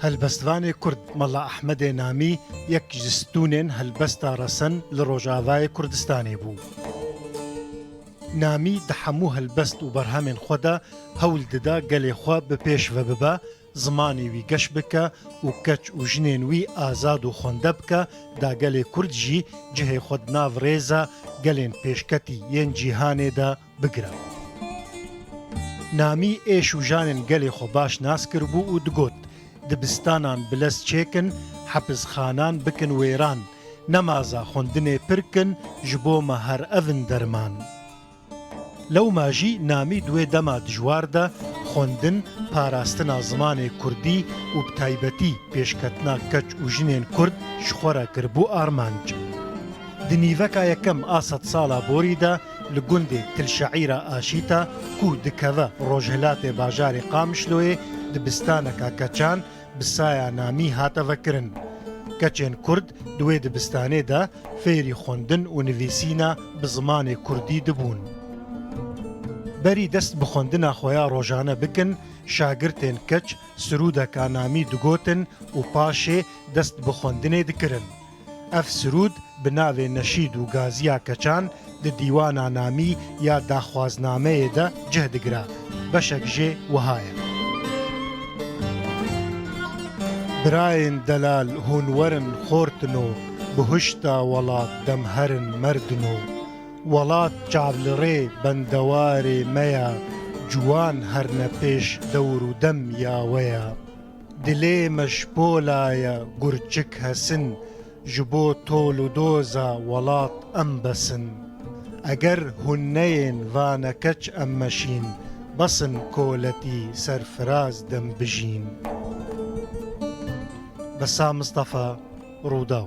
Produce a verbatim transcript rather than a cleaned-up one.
Helbestvanê Kurd Mela Ehmedê Namî yek ji stûnên helbesta resen li Rojavayê Kurdistanê bû. Namî di hemû helbest û berhemên xwe de hewl dida gelê xwe bi pêş ve bibe, zimanê wî geş bike û keç û jinên wî azad û xwende bike, da gelê Kurd jî cihê xwe di nav rêza gelên pêşketî yên cîhanê de bigire. Namî êş û janên gelê xwe baş nas kiribû û digot, dibistanan bilez çêkin, hepizxanan bikin wêran, nemaza xwendinê pir kin, ji bo me her ev in derman. Lewma jî Namî di wê dema dijwar de xwendin, parastina zimanê kurdî û bi taybetî pêşketina keç û jinên kurd ji xwe re kiribû armanc. Di nîveka yekem a sedsala borî de li gundê Til Şeîra Aşîta ku dikeve rojhilatê bajarê Qamişloyê dibistaneka keçan bi saya Namî hate vekirin. Keçên kurd di wê dibistanê de fêrî xwendin û nivîsîna bi zimanê kurdî dibûn. Berî dest bi xwendina xwe ya rojane bikin, şagirtên keç sirûdeka Namî digotin û paşê dest bi xwendinê dikirin. Ev sirûd bi navê Neşîd û Gaziya Keçan di dîwana Namî ya daxwaznameyê de cih digire. Beşek jê wiha ye. Birayên delal hûn werin xortino, bihuşta welat dem herin merdino. Welat çav li rê bendewarê me ya, ciwan herne pêş dewr û dem ya we ya. Dilê me ji pola ye, gurçik hesin, ji bo tol û doza welat em besin. Eger hûn neyên vane keç em meşîn, besin koletî serfiraz dem bijîn. Besa Mistefa, Rûdaw.